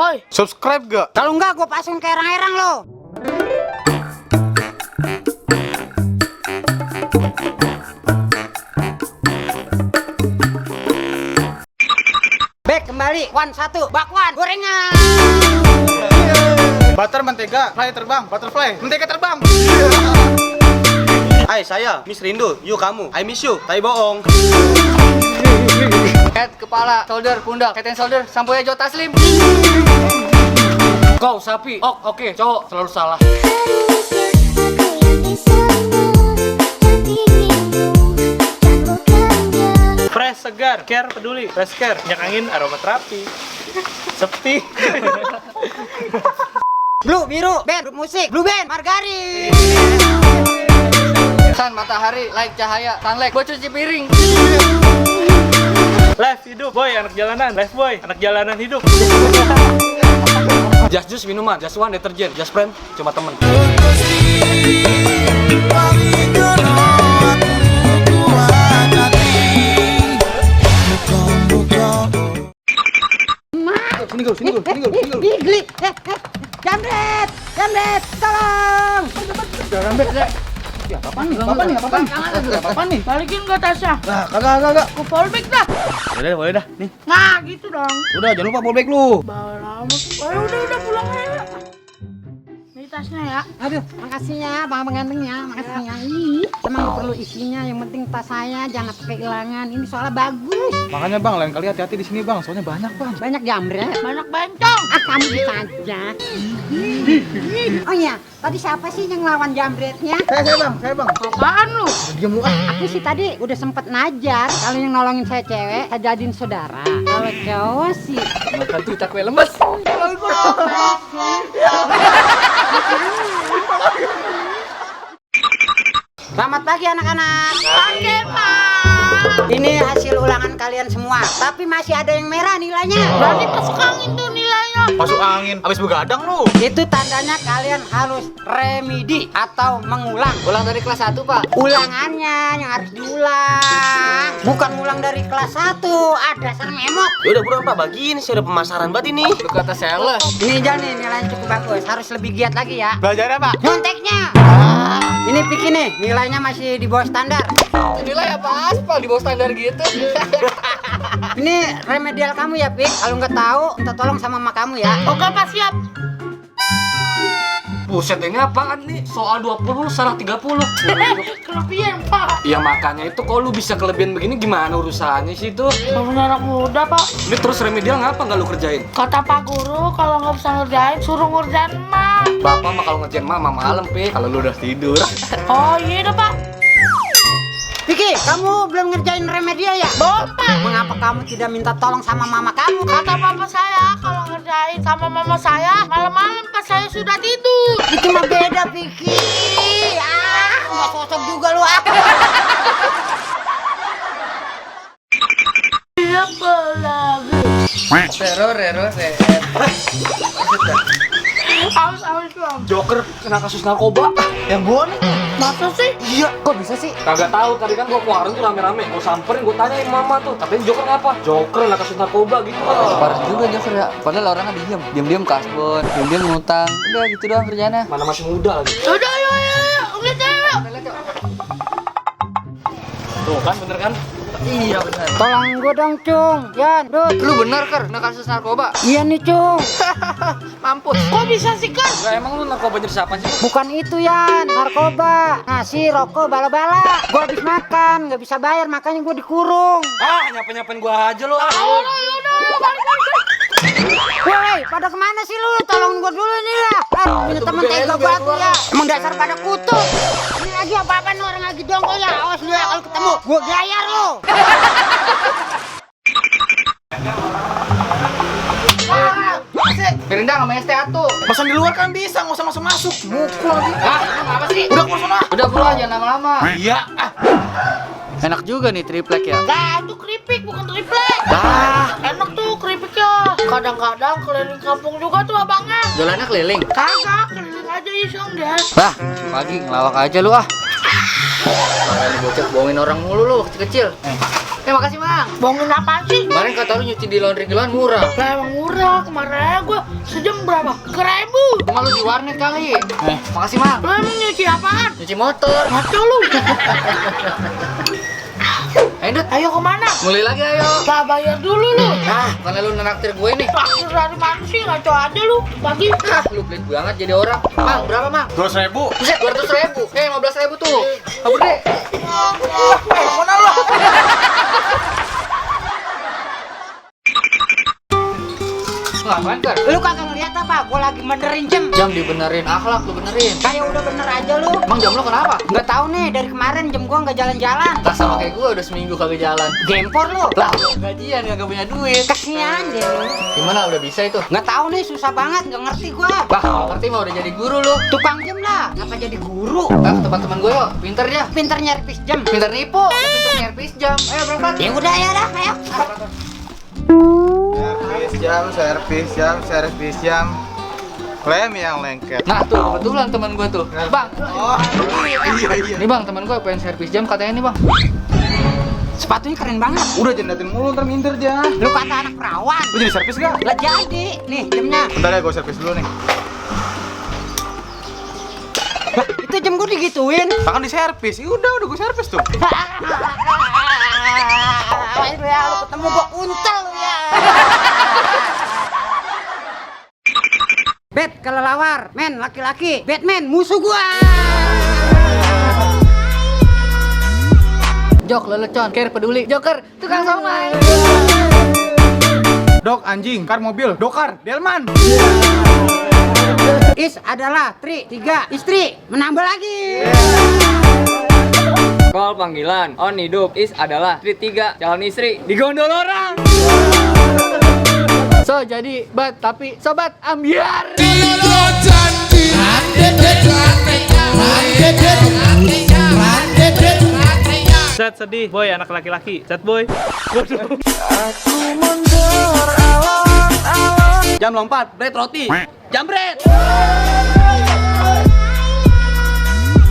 Boy, Subscribe gak? Kalau enggak gue pasang ke erang-erang lo. Back kembali, one satu, bakwan, gorengan. Butter mentega, fly terbang, butterfly, mentega terbang. Hai, saya Miss Rindu, you kamu, I miss you, tai bohong. head, kepala, shoulder, pundak, head and shoulder, sampai Jota Slim. Kau sapi, oke, cowok selalu salah. Fresh, segar, care, peduli, fresh care, minyak angin, aromaterapi, sepi. Blue, biru, band, grup musik, blue band, margarin. Sun, matahari, light, cahaya, sunlight, buat cuci piring. Life hidup, boy, anak jalanan, life boy, anak jalanan hidup. Just juice minuman, just one deterjen, just friend, cuma temen. Sini gul. Igli, jamret, tolong. Ya, apaan nih? Balikin gak tasnya? Nah, kagak. Aku fallback dah. Boleh dah. Nih. Nah gitu dong. Udah, jangan lupa fallback lu. Bawa lama tuh. Udah pulang aja. Ini tasnya ya. Aduh, makasih ya bang pengantinnya, makasih ya. Ih, emang gak perlu isinya, yang penting tas saya jangan pakai hilangan. Ini soalnya bagus. Makanya bang, lain kali hati-hati di sini bang, soalnya banyak bang. Banyak jamret. Banyak bencong. Ah, kamu bisa aja. Oh iya, tadi siapa sih yang lawan jamretnya? Saya bang. Apaan lu? Diam lu. Aku sih tadi udah sempet najar. Kalau yang nolongin saya cewek, saya jadiin saudara. Kalau cowok sih, Makan tuh tak kue lemes. selamat pagi anak-anak. Oke pak. Ini hasil ulangan kalian semua, tapi masih ada yang merah nilainya. Berarti masuk angin tuh nilainya. Masuk angin, abis begadang lu. Itu tandanya kalian harus remedi atau mengulang. Ulang dari kelas 1, Pak. Ulangannya yang harus diulang, bukan ulang dari kelas 1. Ada dasar memot. Yaudah buruan Pak, bagiin, saya udah pemasaran banget ini. Itu kata sales. Ini Jan nih nilainya cukup bagus, harus lebih giat lagi ya. Belajar apa? Nyonteknya. Ini Piki nih, nilainya masih di bawah standar. Nilai apa aspal di bawah standar gitu? Ini remedial kamu ya, Pik. Kalau nggak tahu, minta tolong sama mama kamu ya. Oke pak, siap. Buset, ini apaan nih? Soal 20 salah 30. Kelebihan pak. Ya makanya itu kalau lu bisa kelebihan begini gimana urusannya sih itu? Kamu anak muda pak. Ini terus remedial ngapa nggak lu kerjain? Kata pak guru kalau nggak bisa ngerjain suruh ngerjain emak. Bapak mah kalau ngerjain mama malam, Pi. Kalau lu udah tidur. Oh iya dah pak. Piki, kamu belum ngerjain remedial ya? Belum pak. Mengapa kamu tidak minta tolong sama mama kamu? Kata papa saya kalau ngerjain sama mama saya malam-malam pas saya sudah tidur. Itu mah beda, Piki. Ah, nggak cocok juga lu ah. Siapa lagi? Teror. Aus bang. Joker kena kasus narkoba. Yang gua nih. Masa sih? Iya, kok bisa sih? Kagak tahu, tadi kan gua keluaran tuh rame-rame. Gua samperin, gua tanyain mama tuh. Katanya Joker ngapa? Joker kena kasus narkoba gitu. Parah juga Joker ya, padahal orangnya diam kasbon, diam ngutang, udah gitu doang kerjanya. Mana masih muda lagi. Udah yuk. Udah cewek. Tuh kan bener kan? Iya benar. Tolong gue dong, Cung. Yan, Dut. Lu bener kena kasus narkoba? Iya nih, Cung. Mampus. Kok bisa sih kan? Enggak, emang lu narkoba jenis apa sih? Bukan itu, Yan. Narkoba. Ngasih rokok bala-bala. Gue habis makan, nggak bisa bayar, makanya gue dikurung. Ah, nyapain gua aja lu. Yaudah, balik. Woi, pada kemana sih lu? Tolong gue dulu nih lah. Punya temen tega banget lu ya. Emang dasar pada kutub. Ini lagi apa-apaan lu, orang lagi dongkol ya. Awas lu ya kalau ketemu. Gue gayar lu. Mirinda sama es teh atuh. Pesan di luar kan bisa, nggak usah masuk. Mukul lagi. Ah, emang apa sih? Udah keluar sana. Udah keluar aja lama-lama. Iya. Enak juga nih triplek ya. Nah, itu keripik bukan triplek. Enak tuh keripiknya. Kadang-kadang keliling kampung juga tuh abangnya. Jualannya keliling. Kagak, keliling aja iseng deh. Bah, pagi ngelawak aja lu ah. Parah nih bocah bohongin orang mulu lu kecil-kecil. makasih bang. Bohongin apaan sih? Kemarin kata lu nyuci di laundry kiloan murah. Lah emang murah, kemarin gue sejam berapa? 1.000. Cuma lu di warnet kali. Makasih bang. Lo emang nyuci apaan? Nyuci motor. Ngaco lu. Ayo Dut, Ayo kemana? mulai lagi ayo. Lah bayar dulu lu. Nah, karena lu naktir gue nih. Pakir dari mana sih? Ngaco aja lu. Bagi. Ah, lu pelit banget jadi orang. Mang, berapa mang? 200.000. Buset, 200.000. 15.000 tuh. Kabur deh. Mana lu? Ngapain kan? Lu kagak ngeliat apa? Gua lagi benerin jam. Jam dibenerin, akhlak lu benerin. Kayak udah bener aja lu. Emang jam lu kenapa? Nggak tahu nih, dari kemarin jam gua nggak jalan-jalan. Tak sama kayak gue udah seminggu kagak jalan. Gempor lu. Lah, gajian gak punya duit. Kasihan deh lu. Gimana udah bisa itu? Nggak tahu nih, susah banget, nggak ngerti gua. Bah, kalau ngerti mah udah jadi guru lu. Tukang jam lah, ngapa jadi guru? Ah, ke tempat teman gue yuk, pinter dia. Pinter nyerpis jam. Pinter nipu, pinter nyerpis jam. Ayo berangkat. Ya udah ya dah, ayo. Servis jam. Lem yang lengket. Nah tuh kebetulan teman gue tuh. Bang, Oh, iya. nih bang teman gue pengen servis jam katanya nih bang. Sepatunya keren banget. Udah jangan mulu, ntar minder dia. Lu kata anak perawan. Lu jadi servis gak? Lah jadi, nih jamnya. Bentar ya, gue servis dulu nih. Lah, itu jam gua digituin. Bahkan di servis. Udah gue servis tuh. Aduh ya, lu ketemu gua untel lu ya. Bet kelelawar, men laki-laki. Batman musuh gua. Jok lelecon, care peduli. Joker, tukang somai. Dok anjing, kar mobil, dokar, delman. Is adalah Tri, 3 istri, menambah lagi. Call panggilan, on hidup, is adalah Tri 3, calon istri, digondol orang. So jadi bat tapi sobat ambiar. Set sedih, boy anak laki-laki. Set boy. Jam lompat, bread roti, jambret.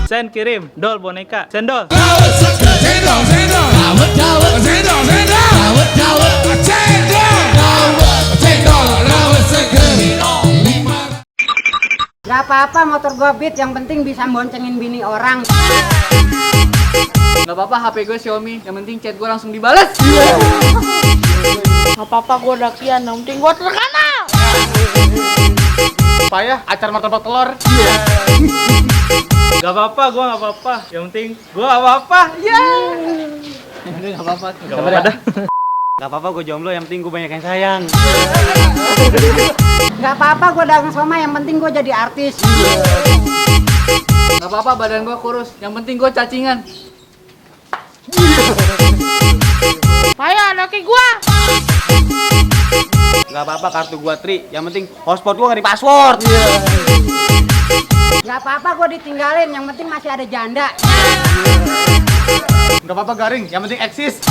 Sen kirim, dol boneka, sendol. Gak apa-apa motor gua beat, yang penting bisa boncengin bini orang. Gak apa-apa HP gue Xiaomi, yang penting chat gue langsung dibales. Gak apa-apa gue dakian, yang penting gue terkenal. Payah, acar martabak telur. Gak apa-apa, gua gak apa-apa. Yang penting gua gak apa-apa. Ya. Gak apa-apa. Gak apa-apa dah. Gak apa-apa gue jomblo, yang penting gue banyak yang sayang. Gak apa-apa gua dagang somai, yang penting gua jadi artis. Gak apa-apa badan gue kurus, yang penting gue cacingan. Payah laki gue. Gak apa-apa kartu gue Tri, yang penting hotspot gue gak di password. Gak apa-apa gua ditinggalin, yang penting masih ada janda. Gak apa-apa garing, yang penting eksis.